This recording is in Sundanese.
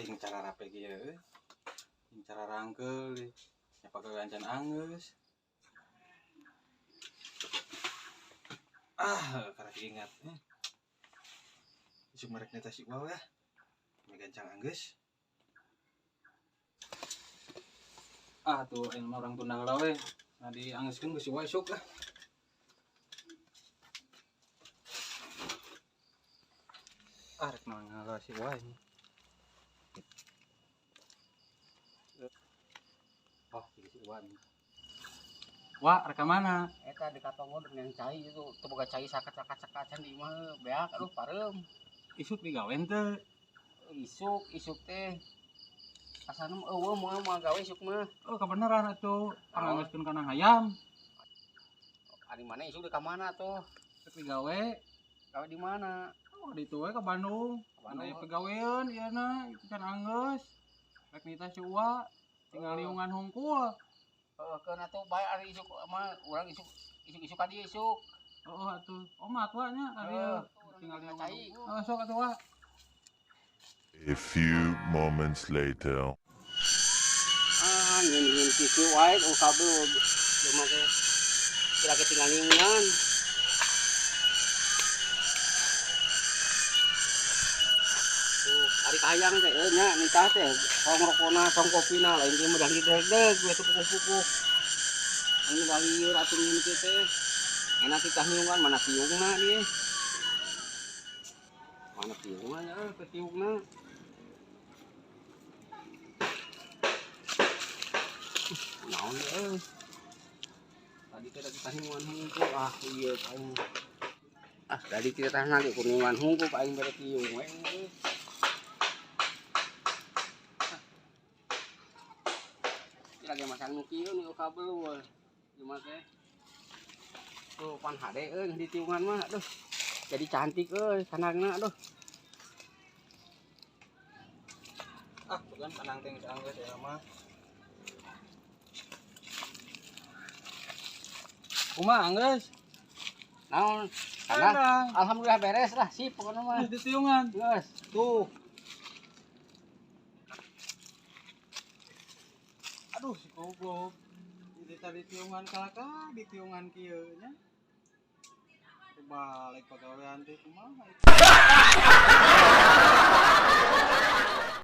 Aing cara rape kieu euy. Aing cara rangkeul deui. Nya pagawean can anggeus. Ah, karek ingat eh. Isuk merek neta si Waw ya. Gancang anggeus. Ah, tuh aing mah urang tunda heula we. Nah dianggeuskeun ku si Waw isuk lah. Ah, rek naon heula si Waw ini. Oh, si Waw nih. Wah, rek ka mana? Eta di katonggo dengan cai itu teu boga cai sakat-sakat-sakat di imah beak aduh pareum. Isuk digawen teu? Isuk isuk teh asana mah eueuh moal moal gawe isuk mah. Oh, kebenaran atuh. Panganggeuskeun kana hayam. Ari mana isuk di ka mana tuh? Rek digawe. Gawe di mana? Oh, ditu we ka Bandung. Ka Bandung. Aya pegawean ieu na, itu can anggeus. Rek nitah si Uwa, tinggal liungan hungkul. Heeh, keun atuh bae ari isuk mah urang isuk isuk isuk ka dieu isuk. Oh, atuh. Oh, mah atuh nya ka dieu. Tinggal liungan hungkul. Oh, sok atuh, Wa. A few moments later. Ah, nyin-nyin kitu wae oh kabel ieu mah teh. Kira-kira tinggal liungan. Tuh, ari kahayang teh euy nya nitah teh tong rokona tong kopina lain teh mah deg-deg we teu pukuh-pukuh. Anu balieur atuh nyin kieu teh. Enak titah niungan mana tiungna ieu. Mana tiungna ya euy ke tiungna. Naon euy. Tadi teh da titah niungan hungkul ah ieu aing. Ah tadi titah lagi kuningan hungkul aing bere tiung we. Lagi masang nu kieu nu kabel we. Ieu teh. Tuh pan hade euy di tiungan mah aduh. Jadi cantik euy kandangna aduh. Ah, bukan kandang teh geus anggeus ya mah. Kumaha anggeus? Naon? Kandang. Alhamdulillah beres lah sip pokoknya mah. Geus ditiungan. Geus. Tuh. Aduh, si goblok. Jadi tadi tiungan kalaka, di tiungan kieu nya. Balik pagawean teh kumaha.